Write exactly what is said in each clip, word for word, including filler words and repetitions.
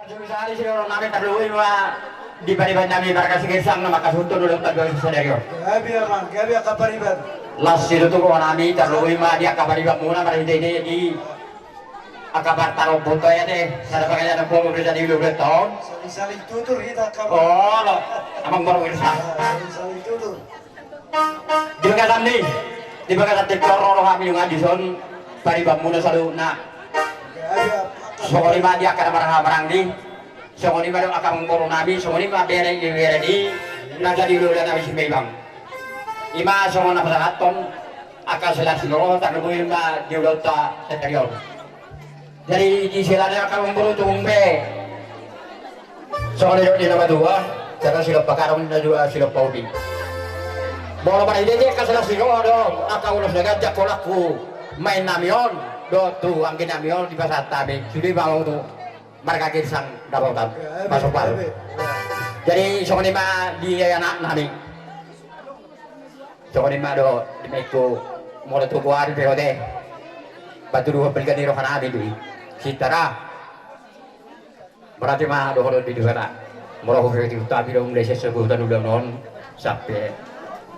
Sari siro nami tarlumobi ma di pariban nami marga Sigirsang na mangkasuhut ulaonta di bagasan sadari on. Gabe amang, gabe angka pariban. Las siro tu roha nami tarlumobi ma di angka pariban muna marhite-hite di angka partaromput to ya de. Sada pangalaman pola berita di ulaonta on. Saling-saling tutur hita angka. Olo, amang boru Girsang. Saling-saling tutur. Di bagasan ni, di bagasan tiktor ro hami nunga dison pariban muna saluhutna. Songon i ma di angka na marhaha maranggi. Songon i ma dohot angka amangboru nami, songon i ma bere ni bere ni na jadi ulaula nami Simeibang. I ma songon na pasahathon angka silas ni roha tarlumobi ma di ulaonta sadari on. Jadi di sela ni angka amangboru tumumpe. Songon i dohot di na matua, sada silompa karung, na dua silompa ubi. Molo marhite-hite angka silas ni roha dohot angka ulos na ganjang, holan tu maen nami on dohot tu anggi nami on dipasahat hami sude ma tu marga Girsang dapotan pasu-pasu. Jadi songon i ma di anak nami. Songon i ma dohot di maenku, molo tu goari pe ho de, patuduhon balga ni roha nami do i. Sitara. Berarti ma dohonon ni Debata. Molo huhut hami do mulai sian sabotoan ulaon on sampe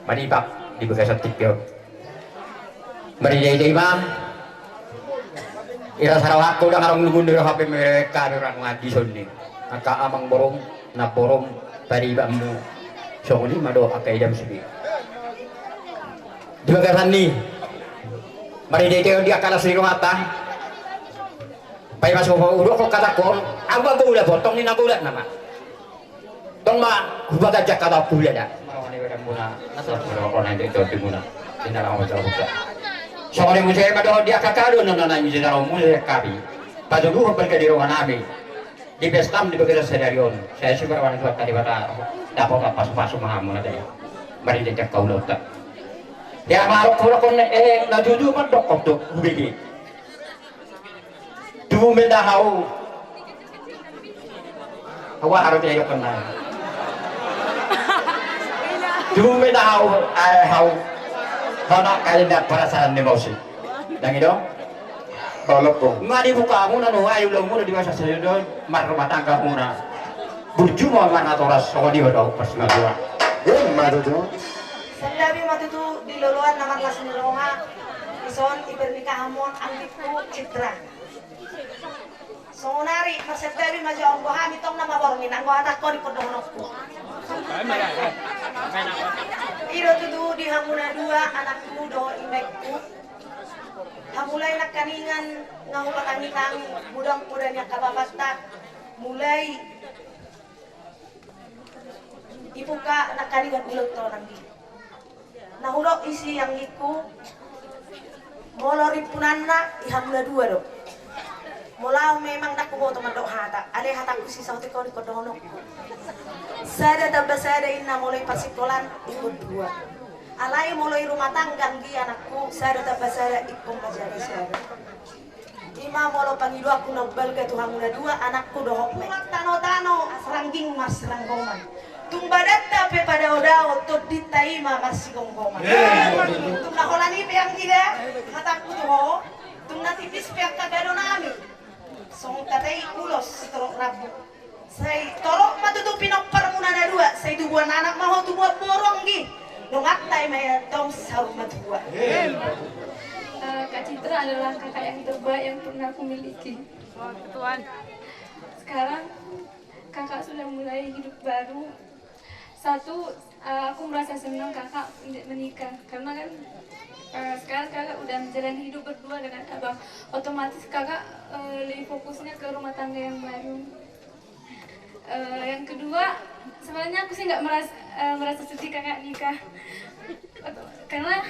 manipak di bagasan tingki on. Marhite-hite i ma. Ira sarawaku dang adong lungun ni roha pe mereka hami rangan dison ni angka amangborum, namborum, paribanmu. Songon i ma dohot angka idamu sude. Di bagasan ni marhite-hite on di angka las ni rohanta. Paima so hudokkon hatangkon, ahu ma bola potong ni na bola nama. Tong ma hubagas angka taon hulada. Songon i muse ma dohot di angka kado na nai muse na roha muse hami. Patuduhon balga ni roha nami. Di pestam di bagasan sadari on. Sai sumber wana suat tadi bata dapotan pasu-pasu ma hamu na tadi. Marhite angka ulaonta. Ya marok-, marok on, eh, na tutu mandokkon tu hubege. Tubu ma da hau. Hau aha ro tio kena. Tubu ma da hau, eh, hau. Hona kali na perasaan ni bosi. Dang i do? Balok ko. Nga dibuka muna no ayu lo muna di masa sajo do marrumah tangga muna. Burju ma marnatoras songon i do pas ngatua. Ima tutu. Sandabi ma tutu di loloan na marlas ni roha. Ison i pernikahanmon anggikku Citra. Songonari marsandabi ma jo anggo hami tong na maborngin anggo hatangkon ingkon dohononku. I do tutu di hamu na dua anakku dohot indaku. Hamulai nangkaningan nga hupatangi-tangi mudang poda ni angka bapanta. Mulai dibuka nangkaningan ulaonta on anggi. Na hudok isi anggikku. Molo rimpunanna i hamu na dua do. Molo ahu memang dang huboto mandok hata, alai hatangku sisaotik on ingkon dohononku. Sada tamba sada inna molo i parsikolaan ingkon dua. Alai molo i rumah tangga anggi anakku sada tamba sada ingkon ma jadi sada. Ima molo pangidoanku na umbalga tu hamu na dua anakku dohot ma i. Tano-tano rangging marsiranggoman. Tung badanta pe padaodao tondinta ima marsigomgoman. Tung na holan i pe anggi da hatangku tu ho. Tung na tipis pe angka gadonami. Songon hata i ulos sitorop rambu. Sai torop ma tutu pinomparmuna na dua, sai tubuan anak ma ho tubuan boru anggi. Donganta ima i antong saur matua. Eh, Kak Citra adalah kakak yang terbaik yang pernah aku miliki. Sekarang kakak sudah mulai hidup baru. Satu, eh, aku merasa senang kakak untuk menikah. Karena kan, eh, sekarang kakak udah menjalani hidup berdua dengan abang. Otomatis kakak, eh, lebih fokusnya ke rumah tangga yang baru. Eh, yang kedua, sebenarnya aku sih nggak meras-, eh, merasa sedih kakak nikah. Karena,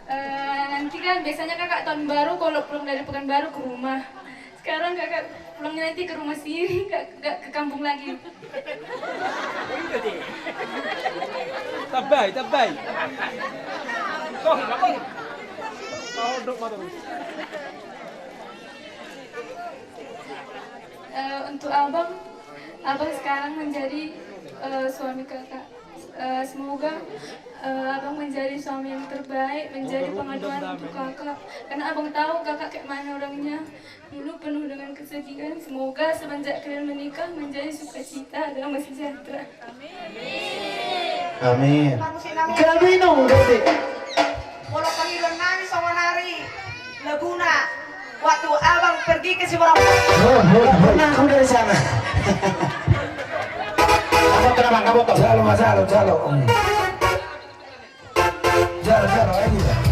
eh, nanti kan biasanya kakak tahun baru kalau pulang dari Pekanbaru ke rumah. Sekarang kakak pulangnya nanti ke rumah sendiri, nggak, nggak ke kampung lagi. Tabai, tabai. Kau, kau. Kau dok mata. Eh, untuk abang, abang sekarang menjadi, eh, suami kakak. Eh, semoga Eh, abang menjadi suami yang terbaik, menjadi pengaduan untuk kakak. Karena abang tahu kakak kayak mana orangnya. Dulu penuh dengan kesedihan. Semoga semenjak kalian menikah menjadi sukacita, damai sejahtera. Amin. Amin. Gabe nong gabe. Molo pangidoan nami songon ari laguna, waktu abang pergi ke Siborong. Hoi, hoi, hoi. Pernah aku dari sana. Kaboto, Bang, kaboto. Jalo, Mas, jalo, jalo. Jalo, jalo, ayo.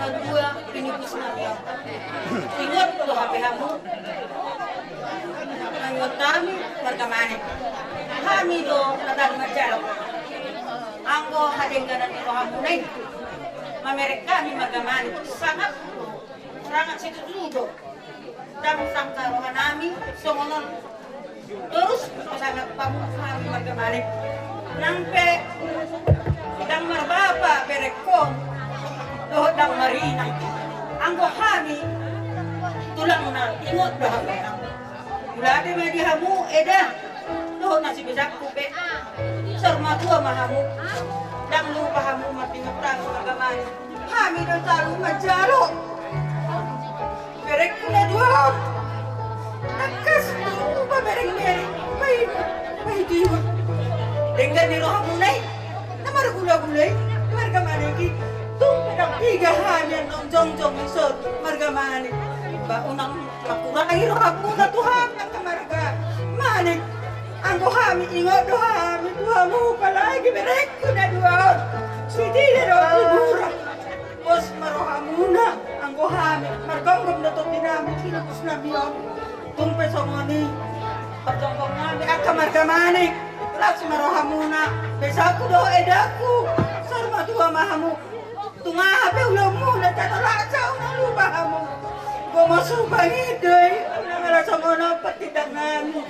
Dua pinipus nami. Ingot do hape hamu. Ingot hami marga Manik. Hami do na talu manjalo. Anggo hadengganan ni rohamuna i, mamereng hami marga Manik. Sangap do. Sangap situtu do. Ndang sangkap roha nami songon on. Torus pasangap hamu hami marga Manik. Nang pe ndang marbapa berengkon dohot ndang marinang. Anggo hami tulangna, ingot do hamu. Mauliate ma di hamu eda dohot na sibesangku pe. Saur matua ma hamu. Ndang lupa hamu martingot hami marga Manik. Hami do talu manjalo. Berengku na dua on. Tangkas tung pabereng-bereng. Pai, pai tiur. Denggan ni rohamuna i. Na margula-gula i. Marga Manik i. Tung pe ndang piga hami annon jongjong dison marga Manik. Ba unang mangkurangi rohamuna tu hami angka marga Manik. Anggo hami ingot do hami tu hamu apalagi berengku na dua on. Sitida do kuburan. Pos ma rohamuna, anggo hami margomgom do tondi nami, pinipus nami on. Tung pe songon i pargomgom nami angka marga Manik. Las ma rohamuna, besangku dohot edangku. Saur matua ma hamu. Tung aha pe ulaonmuna, tatolak sa unang lupa hamu. Gomos hubang i do i, unang ala songon on partindak nami.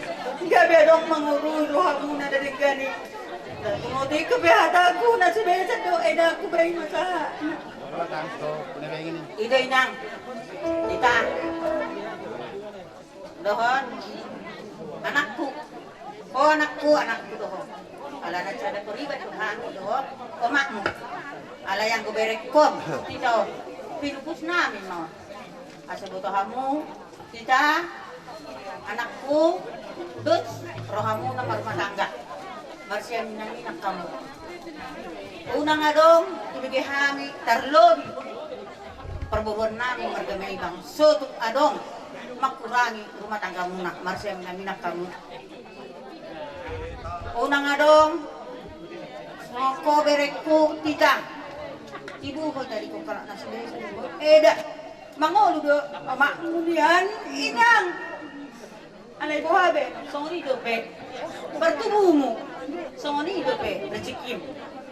Gabe adong mangorui rohamuna na denggan i. Tung otik pe hatangku na sibesa do edangku, baen ma sahatna. I do inang. Ita. Dohot anakku. Ho anakku, anakku do ho. Alana sada koribat do ho anakku dohot omakmu. Alai anggo berengkon, ita on. Pinipus nami ma on. Asa boto hamu. Ita, anakku, dos rohamuna marumah tangga. Marsiaminang-inang hamu. Unang adong tubege hami tarlobi parboruon nami marga Meibang. So tung adong mangkurangi rumah tanggamuna, marsiaminang-inang hamu. Unang adong songon ho berengku, Tita. Tibu ho tadi ho kalak na sude, eda. Mangolu do omakmu nian, inang. Alai boha be, songon i dope. Partubumu, songon i dope rejekim.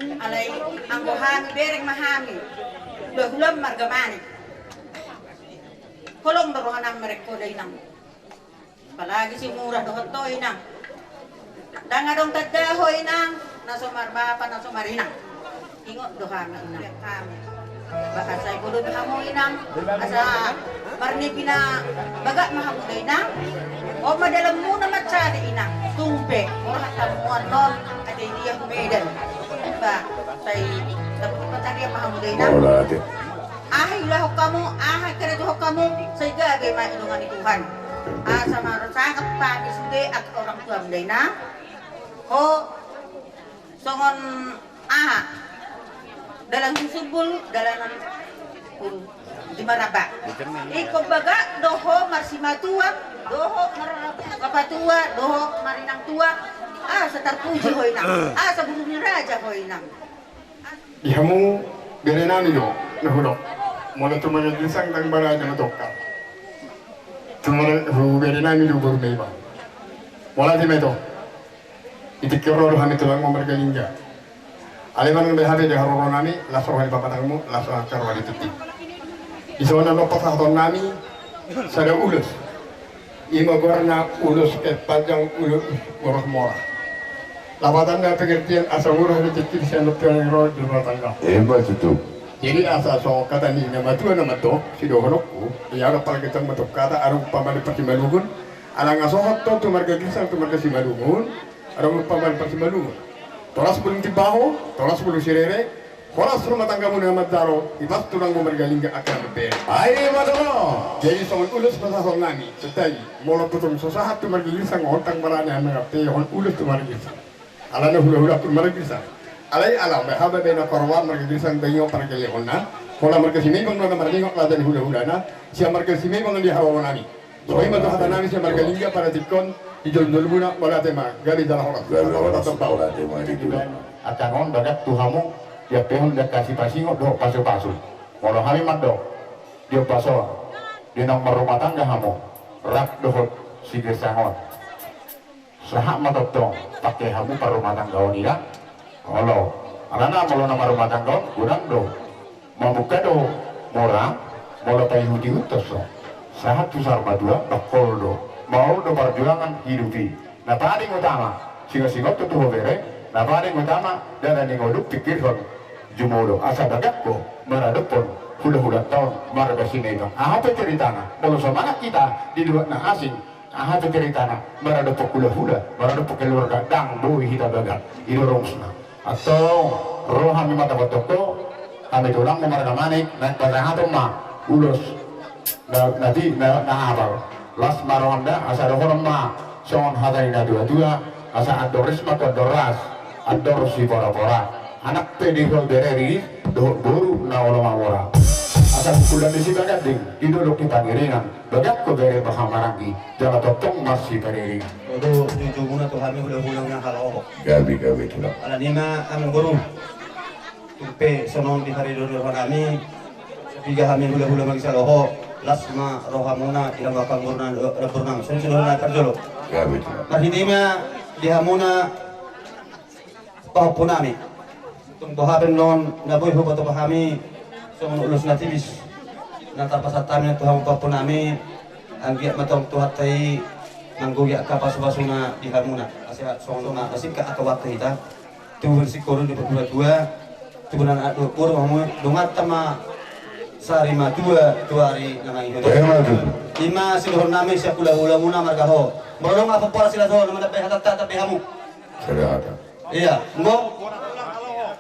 Alai anggo hami bereng ma hami. Hulahula marga Manik. Holong do roha nami mereng ho da inang. Apalagi si murah dohot ho inang. Ndang adong tanda ho inang, na so marbapa na so marinang. Ingot do hami inang. Hami. Ba asa ipodomi hamu inang, asa marnipi na bagak ma hamu da inang. On ma dalanmuna mansai inang. Tung pe molo hatamu annon, ate dia hu Medan. Ba sai dapotan ma hamu da inang. Aha i ulahon hamu, aha i kerajahon hamu, sai gabe ma i dongani Tuhan. Asa marsangap hami sude angka orang tuamu da inang. Ho songon aha, dalan sumbul, dalan di maraba. Ingkon bagak do ho marsimatua, do ho marbapatua, do ho marinangtua. Asa tarpuji ho inang, asa boru ni raja ho inang. Di hamu bere nami do na hudok. Molo tu marga Girsang ndang baraja ma tongka. Tu marga, tu bere nami do boru Meibang. Molo ate ma ito. Di tingki on ro do hami tulangmu marga Lingga. Alai manang beha pe di haroro nami, las roha ni pamatangmu, las roha ni tintin. Di son na lompa sahaton nami sada ulos. Ima goarna ulos ke panjang, ulos boras mora. Lapatanna pengertian asa murah ni titir sian lompian ro di rumah tangga. Emma tutu. Jadi asa so kata ni na matua na mandok, sidohononku, ia ro pala kita mandok kata, adong paman parsimalungun, ala nga sohot tu marga Girsang tu marga Simalungun, adong paman parsimalungun. Toras bulung Timbaho, toras bulung Sirere, horas rumah tanggamuna manjalo, ipas tulangmu marga Lingga akan be. Ai madolo. Jadi songon ulos pasahaton nami, setai, molo tung so sahat tu marga Girsang, on ndang marani anang ate, on ulos tu marga Girsang. Alana hulahulangku marga Girsang. Alai ala beha be na karoa marga Girsang, baen ma pargelehonna. Holan marga Simeibang do na marningot laho di hulahulana, sian marga Simeibang di haroro nami. Songon i ma tu hata nami sian marga Lingga, pada tingki on di jolojolomuna, mauliate ma, gabe jala horas. Gabe horas, mauliate ma di Tuhan. Angka on bagak tu hamu, ia pe on ndang kasi pasingot dohot pasupasu. Molo hami mandok di ombas on, di naung marrumah tangga hamu, rap dohot sigersang on, sahat ma tongtong pangke hamu parrumah tangga on, ida? Olo. Alana molo na marrumah tangga on godang do. Mamungka do mora, molo paihut-ihut tonso. Sahat tu saur matua, dongkol do. Maol do parjuangan hidup i. Na paling utama, singot-singot tu ho bere, na paling utama, dalan ni ngolu pingkirhon jumolo. Asa bagak ho maradophon hula-hula taon marga Simatupang. Aha pe ceritana, molo so mangan hita di luat na asing, aha pe ceritana, maradophon hula-hula, maradophon keluarga, ndang boi hita bagak. I do rumusna. Antong, ro hami ma tapatok ho, hami tulangmu marga Manik, naeng pasahaton ma ulos na, na, na apal. Las ma roham da, asa dohonon ma songon hata ni na tua-tua, asa andor ris ma tu andor ras, andor sipora-pora. Anak pe di ho bere ri, dohot boru na olo mamora. Asa pungkulan ni Sibaganding, di dolok ni Pangiringan, bagak ho bere marhahamaranggi, jala tongtong marsipariringan. Oto, jujumuna tu hami hula-hula na haloho. Gabe, gabe, tulang. Alani ma, amang boru. Tung pe songon di hari dua-dua hami, piga hami hula-hula mangisa loho, las ma rohamuna, ilang wakang boruna, boruna, songon songon na parjolo. Gabe, tulang. Marhite ma di hamuna pahompu nami. Tung boha pe annon na boi hupatupa hami, songon ulos na tibis. Na tarpasahat hami tu hamu pahompu nami, anggiat ma tong Tuhanta i manggohi angka pasu-pasuna di hamuna. Asa songon na singkat angka waktu hita. Tubuan singkoru di patua-tua, tubuan anak dua puru, hamu donganta ma sari matua, tu ari na mangihut. Ima sidohonon nami sian hula-hulamuna marga ho. Molo dong apa pola sila so, nama dapat hata, dapat hamu. Iya, enggo.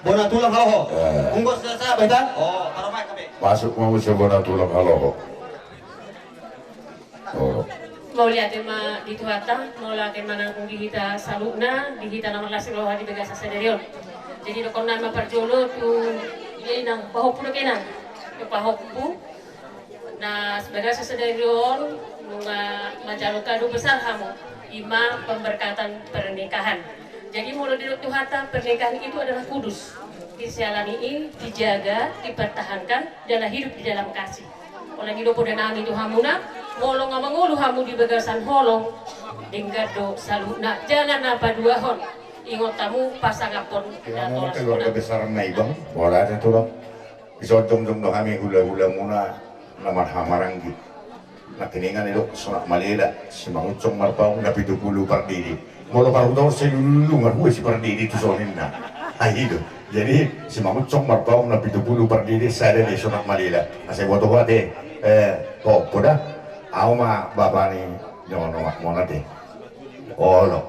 Bona tulang haloho. Enggo sila sa beta. Oh, paromai kape. Masuk mau si bona tulang haloho. Mauliate ma di Tuhanta, mauliate ma nang di hita saluhutna, di hita na marlas ni roha di bagasan sadari on. Jadi dohonon nami ma parjolo tu, ia inang, pahompu do kena, tu pahompu. Na sebagai sadari on, nunga manjalo kado besar hamu, ima pemberkatan pernikahan. Jadi molo didok Tuhanta, pernikahan itu adalah kudus. Disialani i, dijaga, dipertahankan, jala hidup di dalam kasih. Holan i do poda nami tu hamuna, molo nga mangolu hamu di bagasan holong, denggan do saluhutna, jala na paduahon, ingot hamu pasangaphon. Keluarga besar na ibang, bola ada tulang. Diso jongjong do hami hula-hulamuna na marhahamaranggi. Na keningan i do Sonak Malela, Simangunsong Marpaung na pitu pulu pardidi. Molo parhutahon sai lululungan hua si pardidi tu son ninna. Ai i do. Jadi Simangunsong Marpaung na pitu pulu pardidi, sada di Sonak Malela. Asa boto ho ate, eh, ho poda. Au ma bapa ni nyono mona te. Olo.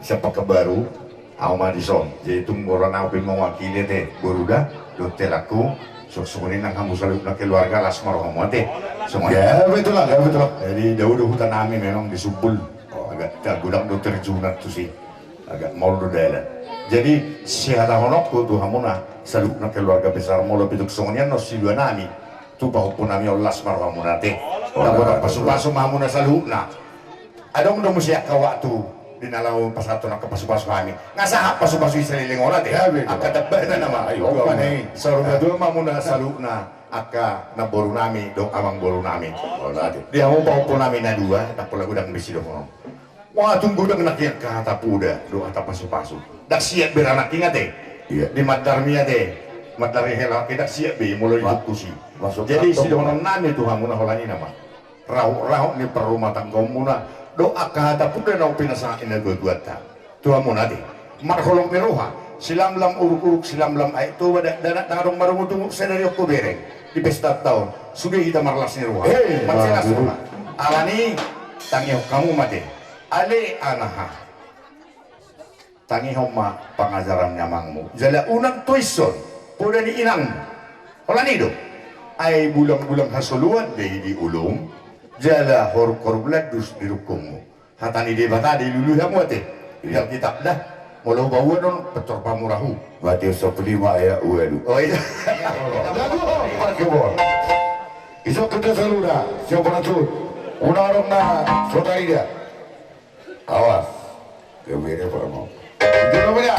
Siap pakai baru. Au ma dison. Jadi tung boru na au pe mewakili ate boru da dohot helangku. Songon i nang hamu saluhutna keluarga, las ma rohamu ate. Songon i. Ya, betul lah, ya, betul lah. Jadi dao do huta nami memang di Sumbul. Agak godang do terjunan tusi. Agak maol do dalan. Jadi sihatahononku tu hamuna saluhutna keluarga besar, molo pitu songon i annon silua nami. Tu pahompu nami on, las ma rohamuna ate. Dapot pasu-pasu ma hamuna saluhutna. Adong do muse angka waktu di na laho pasahathon angka pasu-pasu hami. Nga sahat pasu-pasu i saleleng on ate. Angka tambana nama. Saur matua ma hamuna saluhutna angka namboru nami dohot amangboru nami. Di hamu pahompu nami na dua, ndang pola godang be sidohonon. Wah, tung godang nangkin angka hata poda dohot hata pasu-pasu. Ndang siap be ra nangkin ate. Di mandar mi ate. Mandar ni hela ate ndang siap be molo i tusi. Jadi sidohonon nami tu hamuna holan i nama. Rahut-rahut ni parrumatanggaonmuna dohot angka hata poda naung pinasahat ni natua-tuanta tu hamuna ate. Marholong ni roha, silamlam uruk-uruk, silamlam Aek Toba, dakdanak na adong marungut-ungut sadari on ho bere di pesta taon. Sude hita marlas ni roha, marlas ni roha. Alani tangihon hamu ma ate. Ale anaha. Tangihon ma pangajaran ni amangmu. Jala unang toishon poda ni inangmu. Holan i do. Ai bulang-bulang hasoloan do i di ulum. Jala horuk-horuk landus di rungkungmu. Hata ni Debata dilului hamu ate. Di Alkitab da. Molo hubahen on, petor pamurahu. Matius sampulu lima ayat ualu. Oh iya. Lagu, oh, pakai bol. Isok kita saluda, siapa racun? Unang adong na so tarida. Awas. Kau beda apa mau? Itu namanya.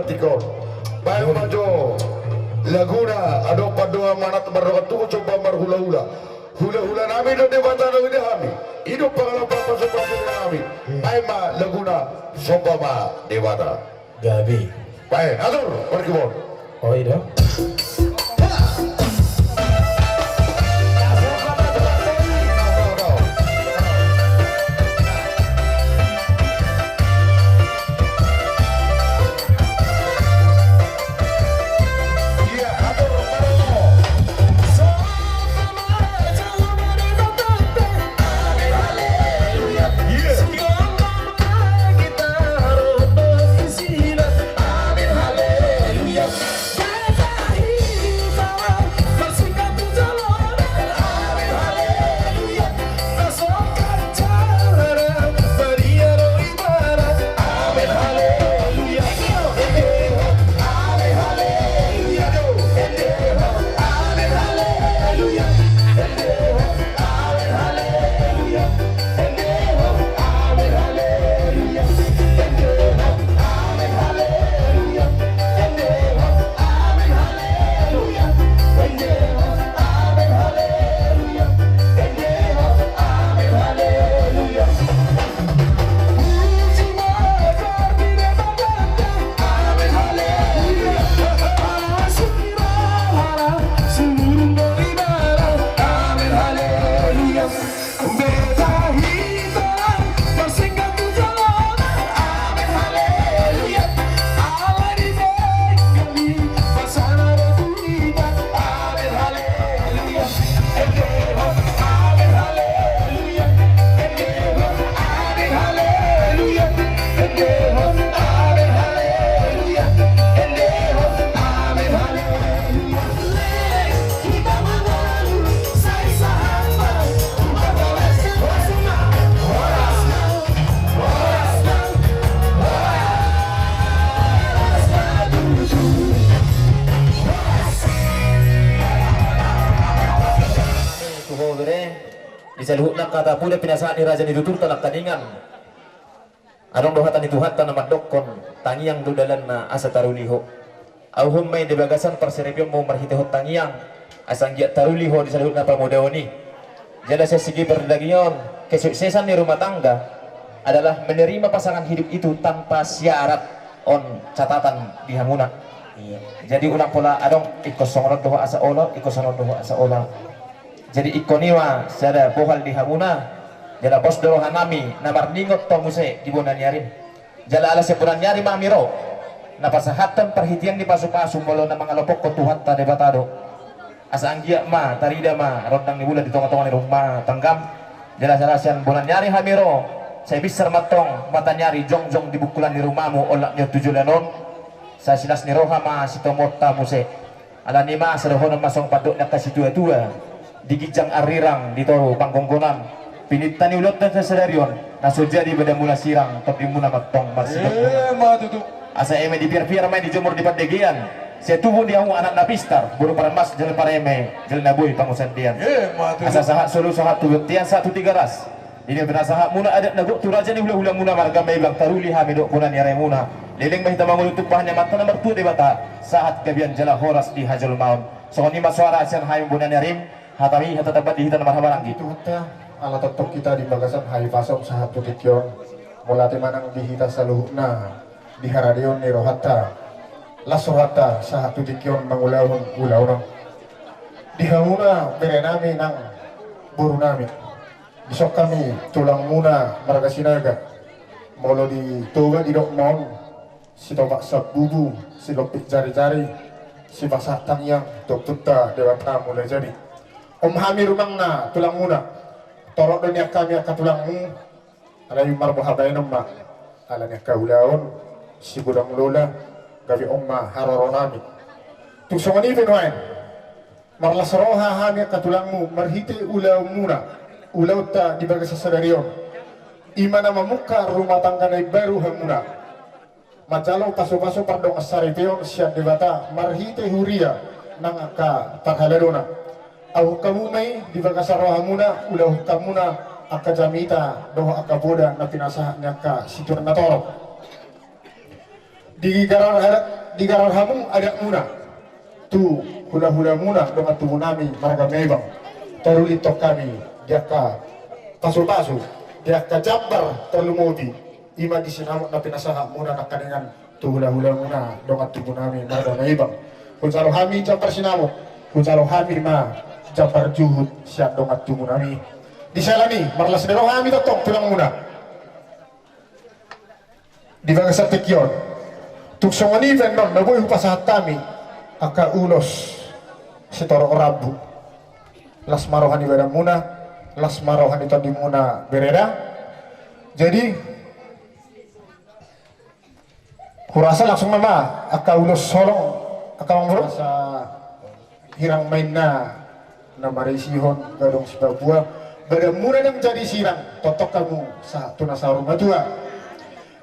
Tikon. Baen ma jo laguna, adong pandohan manat mardongan tubu, somba marhulahula. Hulahula nami do Debata na huida hami. I do pangalapan pasupasu nami. Baen ma laguna, somba ma Debata. Gabe. Baen, atur, parkibon. Oh, i do. Di saluhutna hata poda pinasahat ni raja ni tuturta nangkaningan. Adong do hata ni Tuhanta na mandokkon, tangiang do dalanna asa taruli ho. Ahu on ma i di bagasan parsarepeonmu marhitehon tangiang, asa anggiat taruli ho di saluhutna pamodaon i. Jala sian segi pardagingon, kesuksesan ni rumah tangga adalah menerima pasangan hidup itu tanpa syarat, on catatan di hamuna. Jadi unang pola adong ingkon songon on do ho asa olo, ingkon songon on do ho asa olo. Jadi ingkon i ma sada bohal di hamuna. Jala pos do roha nami na marningot ho muse di bona ni ari. Jala ala sian bona ni ari ma hami ro na pasahathon parhitean ni pasupasu molo na mangalopokkon Tuhanta Debata do. Asa anggiat ma tarida ma rondang ni bulan di tongatonga ni rumah tanggam. Jala ala sian bona ni ari hami ro, sai binsar ma antong mata ni ari jongjong di bungkulan ni rumahmu olat ni on tu joloan on. Sai silas ni roha ma sitomoonta muse. Alani i ma sai dohonon ma songon pandok ni angka situatua: Di ginjang arirang, di toru panggonggonan, pininta ni ulaonta sadari on, na so jadi badanmuna sirang, tondimuna ma antong marsitonggonan. Asa eme dipiarpiar ma i, dijomur di pandegean, sai tubu di hamu anak na pistar, boru parmas jala pareme, jala na boi pangusandean. Asa sahat solu, sahat tu bontean, sahat tu Tigaras. Di na pinasahatmuna adat na gok tu raja ni hulahulamuna, marga Maibang taruli hami dohot bona ni arimuna. Leleng ma hita mangolu tumpahon ni Amanta na martua Debata, sahat gabean jala horas di hajolmaon. Songon i ma soara sian hami bona ni arim, hata i hata tamba di hita na marhahamaranggi. Tuhanta, ala tongtong hita di bagasan hahipason sahat tu tingki on, mauliate ma nang di hita saluhutna di haradeon ni rohanta, las rohanta sahat tu tingki on mangulahon ulaon on. Di hamuna bere nami nang boru nami. Dison hami tulangmuna marga Sinaga. Molo di Toba didok ma on: Sitopak sambubu, silompit jarijari, sipasahat tangiang tu Ompunta Debata Mulajadi. On hami rumangna tulangmuna. Torop do nian hami angka tulangmu. Alai marboha baenon ma. Ala ni angka ulaon, sigodang lola, gabe on ma haroro nami. Tung songon i pe nuaeng, marlas roha hami angka tulangmu marhite ulaonmuna, ulaonta di bagasan sadari on. I ma na mamungka rumah tangga na imbaru hamuna. Manjalo pasupasu pardongansaripeon sian Debata marhite huria nang angka parhaladona. Auhon hamu ma i di bagasan rohamuna, ulahon hamuna angka jamita dohot angka poda na pinasahat ni angka situan na torop. Digarar, digarar hamu adatmuna tu hulahulamuna dongan tubunami marga Maibang. Taruli tong hami di angka pasupasu, di angka jambar tarlumobi, i ma di sinamot na pinasahatmuna nangkaningan tu hulahulamuna dongan tubunami marga Maibang. Hujalo hami jambar sinamot, hujalo hami ma jambar juhut sian dongan tubunami. Di siala ni i marlas ni roha hami tongtong tulangmuna. Di bagasan tingki on, tung songon i pe annon na boi hupasahat hami angka ulos sitorop rambu. Las ma roha ni badanmuna, las ma roha ni tondimuna bereda. Jadi hurasa langsung nama angka ulos holong, angka amangboru. Rasa hirang ma inna na marisihon gadong sipabua, badanmuna ndang jadi sirang, tongtong hamu sahat tu na saur matua.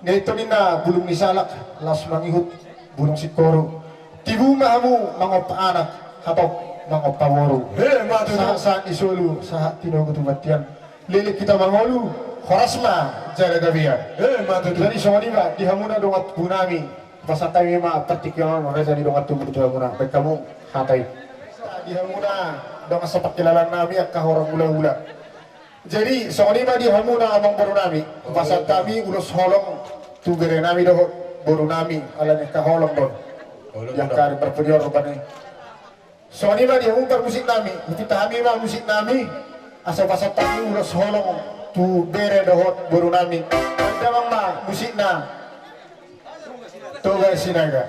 Ninna i do ninna bulung ni salak, las mangihut bulung singkoru. Tibu ma hamu mangompa anak, hatop mangompa boru. Emma tutu. Sahat, sahat ni solu, sahat tinogu tu bontean. Leleng hita mangolu, horas ma jala gabe. Emma tutu. Jadi songon i ma di hamuna dongan tubunami. Pasahat hami ma partingkian on raja ni dongan tubu tu hamuna, baen hamu hata i. Di hamuna dongan sapangkilalaannami angka horong hulahula. Jadi songon i ma di hamuna amangborunami, pasahat hami ulos holong tu berenami dohot borunami, ala ni angka holong do on. Di angka ari parpudi on rupani. Songon i ma di hamu parmusiknami, hupinta hami ma musiknami, asa pasahat hami ulos holong tu bere dohot borunami. Damang ma musikna. Toga Sinaga.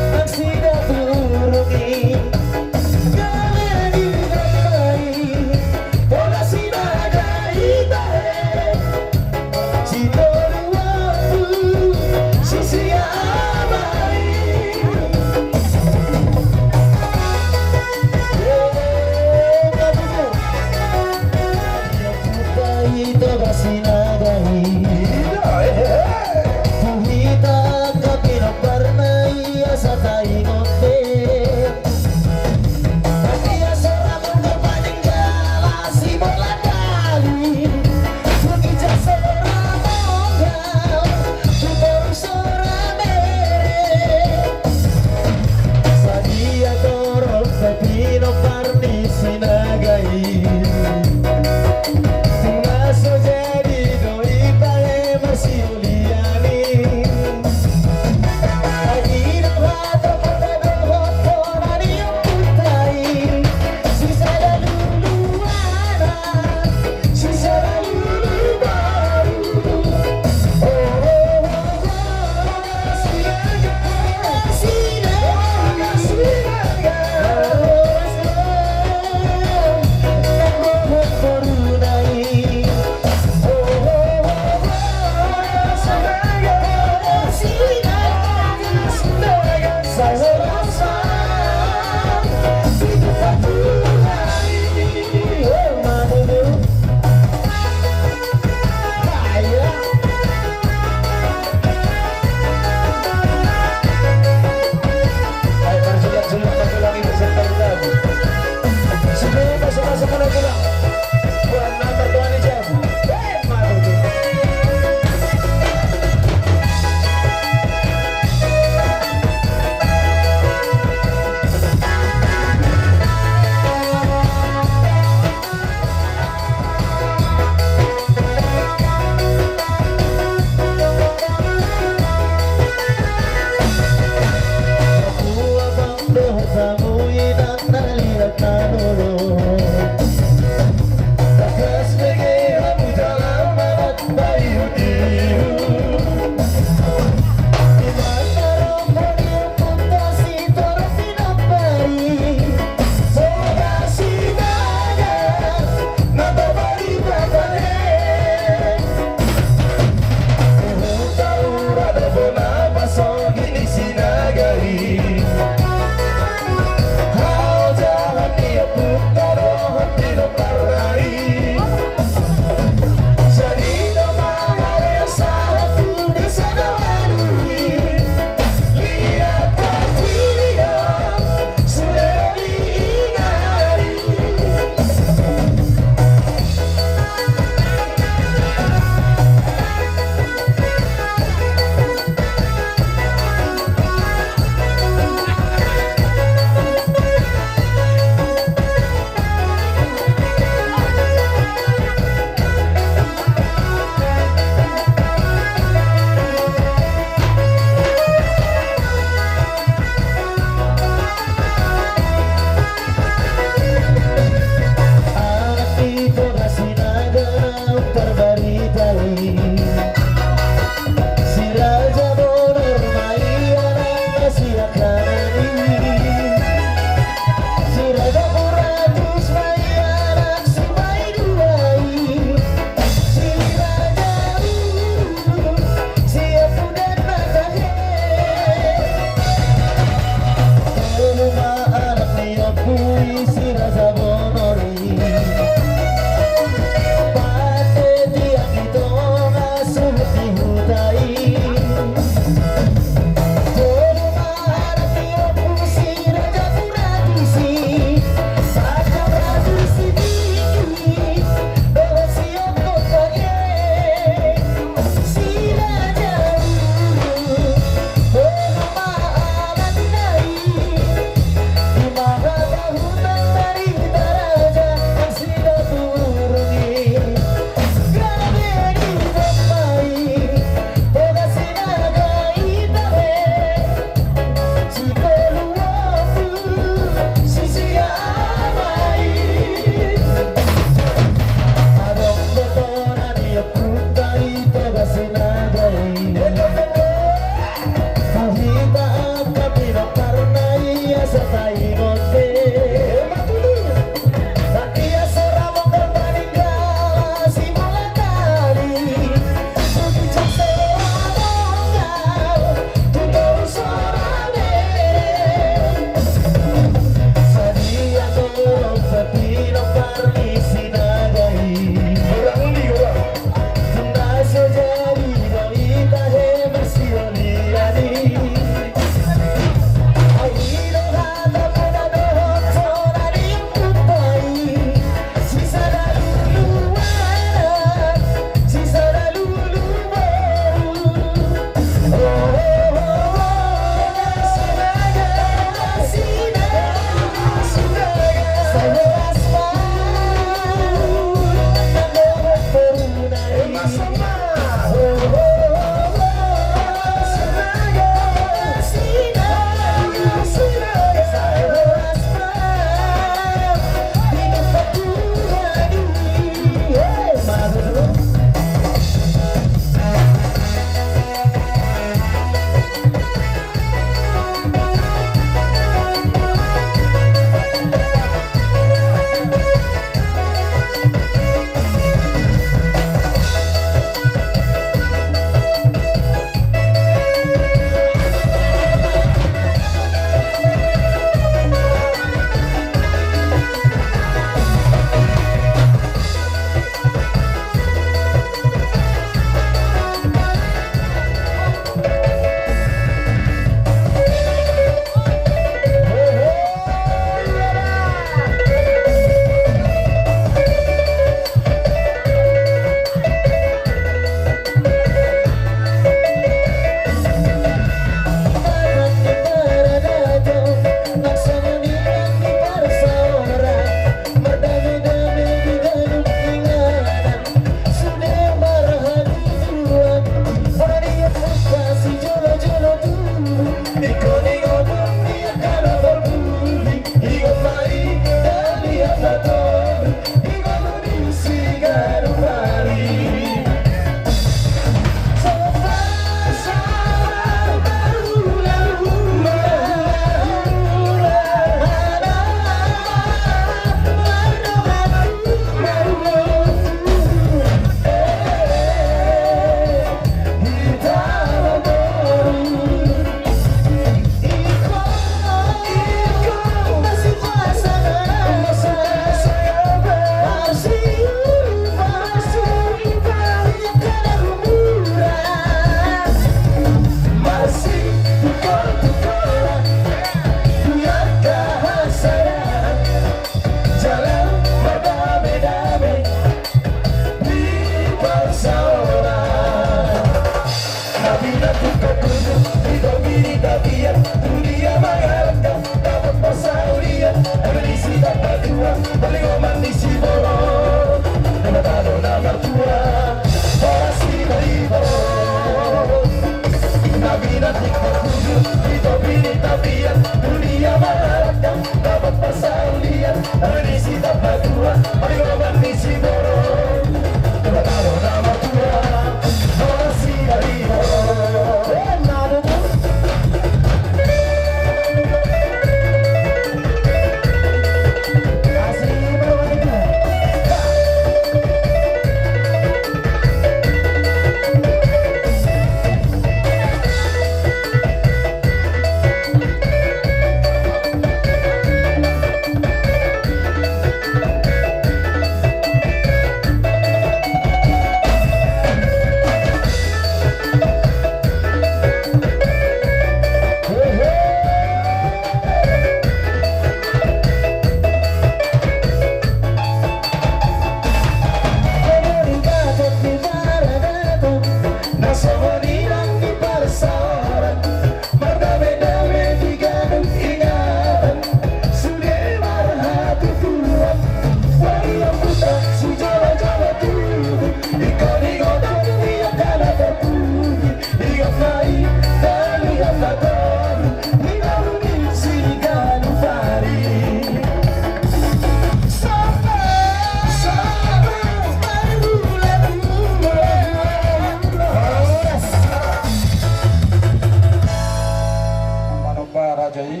Jadi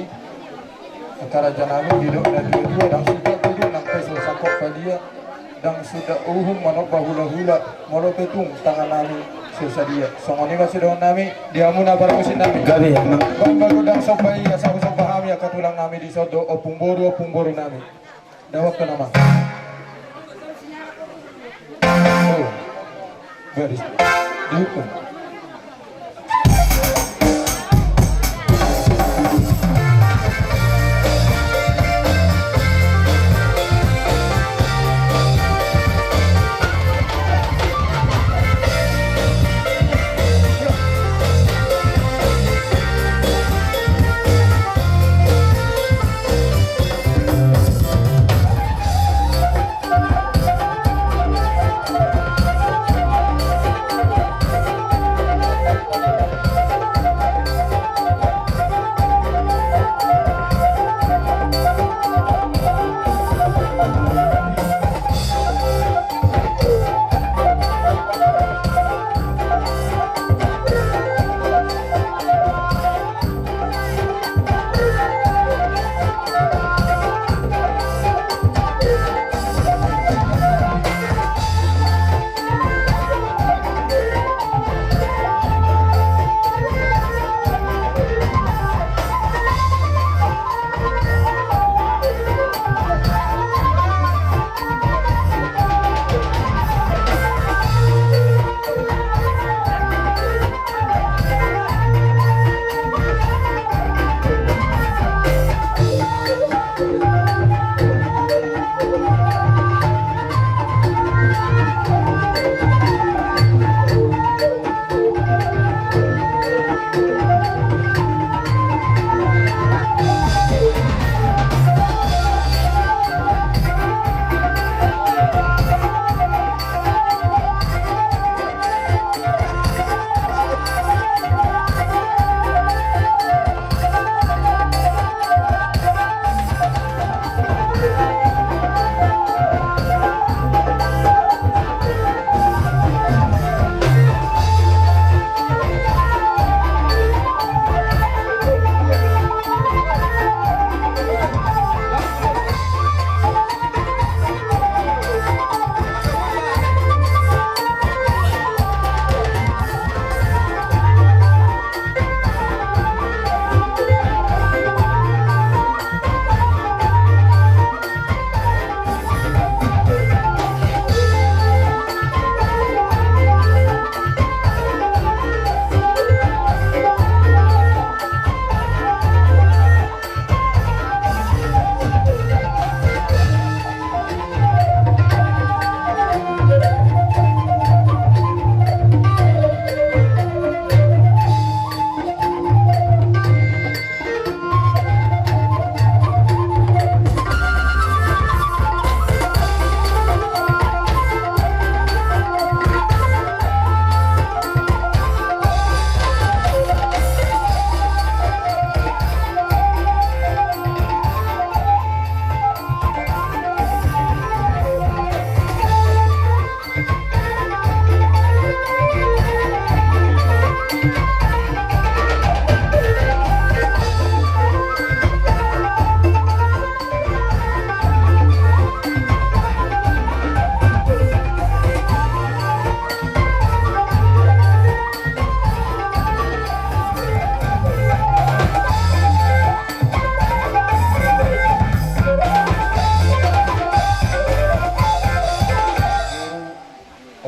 angka raja nami, didok na tua-tua, ndang suda tutu nang pe so sangkot padia, ndang suda uhum manomba hula-hula, molo pe tung tangan nami so sadia. Songon i ma sidohonon nami di hamu na parmusik nami. Gabe, Amang. Bahen ma gondang somba i asa husomba hami angka tulang nami, dison do ompung boru, ompung boru nami. Dawat tu nama. Oh. Gadis. Dihukum.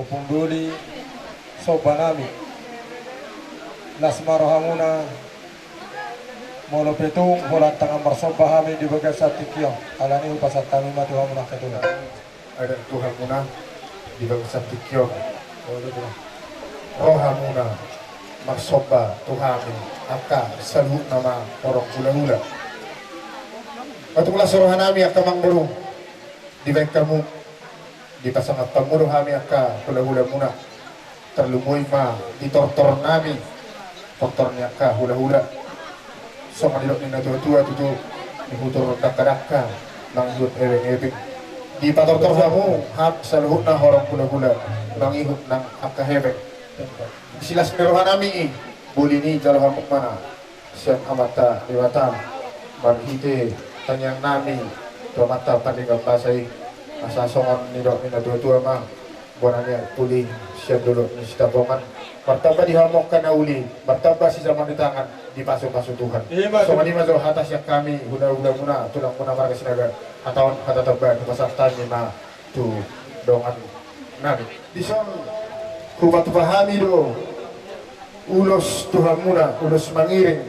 Ompung Doli, somba nami. Las ma rohamuna, molo pe tung holan tangan marsomba hami di bagasan tingki on, alani i hupasahat hami ma tu hamu na ketua. Adat tu hamuna di bagasan tingki on. Rohamuna marsomba tu hami angka saluhutna ma horong hulahula. Patung las roha nami angka amangboru, dibahen hamu, dipasangap hamu do hami angka hulahulamuna. Tarlumobi ma di tortor nami, tortor ni angka hulahula. Songon nidok ni natuatua tutu, nihutur dangkadangka mangihut hepeng-hepeng. Dipatortor hamu hami saluhutna horong hulahula mangihut nang angka hepeng. Silas ni roha nami i, boli ni jalo hamu ma sian Amanta Debata, marhite tangiang nami tu Amanta Pardenggan Basa i, asa songon nidok ni natuatua ma, bona ni puli sian dolok ni Sitapongan, martamba di hamu angka na uli, martamba sijaman ni tangan, dipasupasu Tuhan. Songon i ma jo hata sian hami, hulahulamuna, tulangmuna marga Sinaga, hata on hata tamba, hupasahat hami ma tu dongan nami. Dison hupatupa hami do ulos tu hamuna, ulos mangiring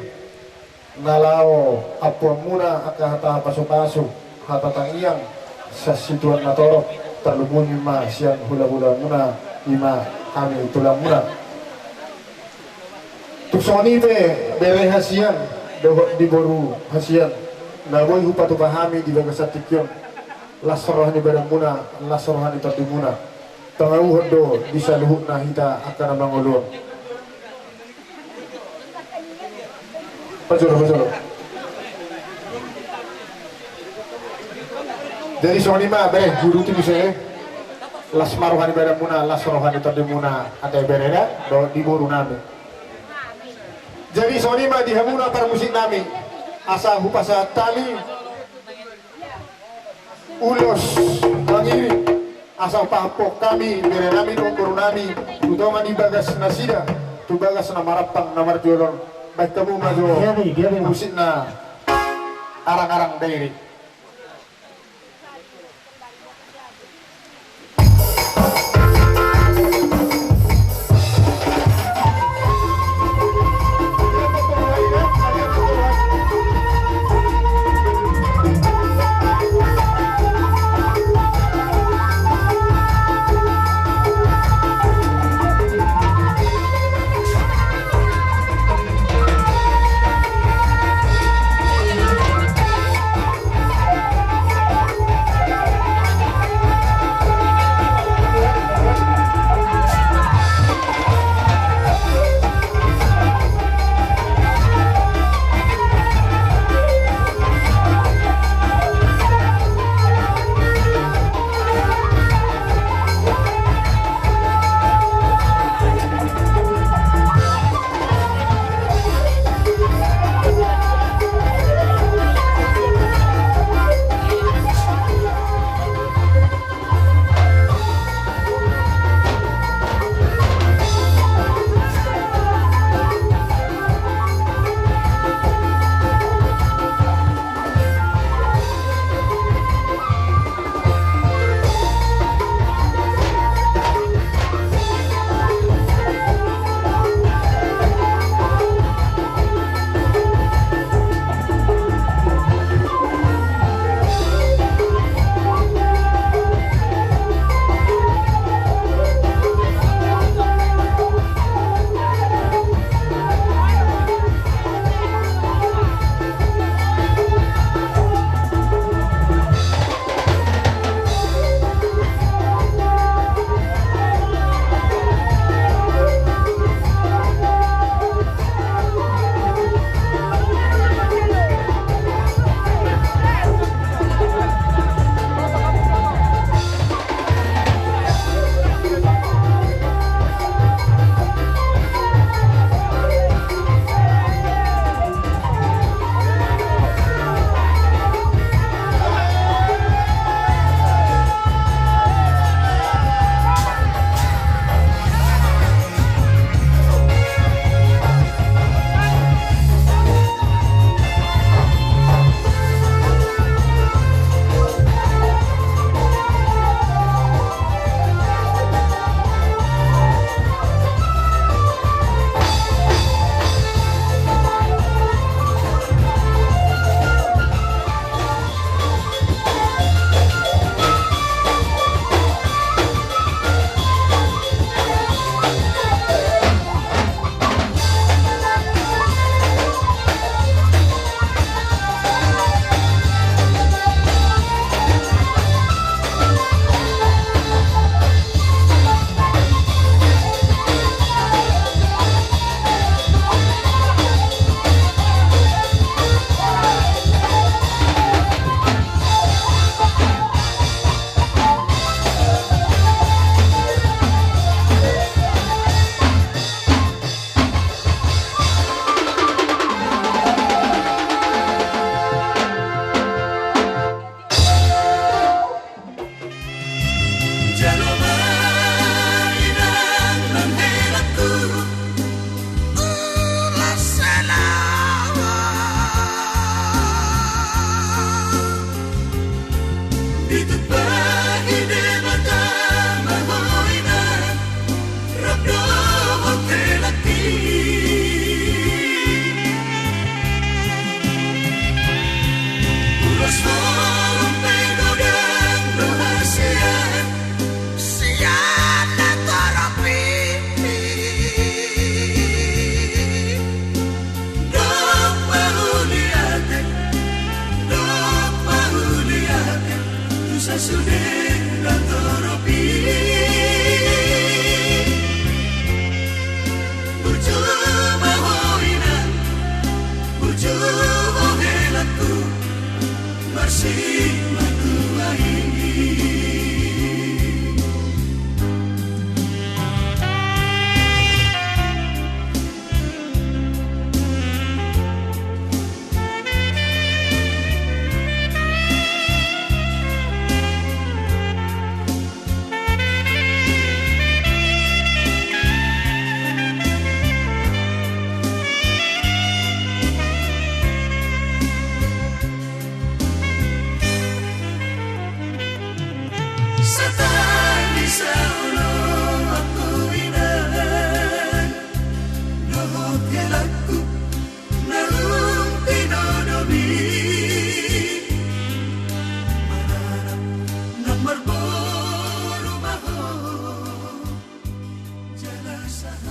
na laho ampuanmuna angka hata pasupasu, hata tangiang sian situan na torop, tarlumobi ma sian hulahulamuna, i ma hami tulangmuna. Tung songon i pe bere hasian dohot di boru hasian, na boi hupatupa hami di bagasan tingki on, las roha ni badanmuna, las roha ni tondimuna. Pangauhon do di saluhutna hita angka na mangolu on. Pajolo, pajolo. Jadi songon i ma bere, huduti muse. Las ma roha ni badanmuna, las roha ni tondimuna, ate bere da dohot di boru nami. Jadi songon i ma di hamuna parmusik nami, asa hupasahat hami ulos mangiring, asa pahaphop hami bere nami dohot boru nami tu tonga ni bagas nasida, tu bagas na marampang na marjolo on. Bahen hamu ma jo musik na arang-arang dairi. Asing matua i. Satali saulon tu inang dohot helangku naung tinodomi. Maranak nang marboru ma ho jala sahat.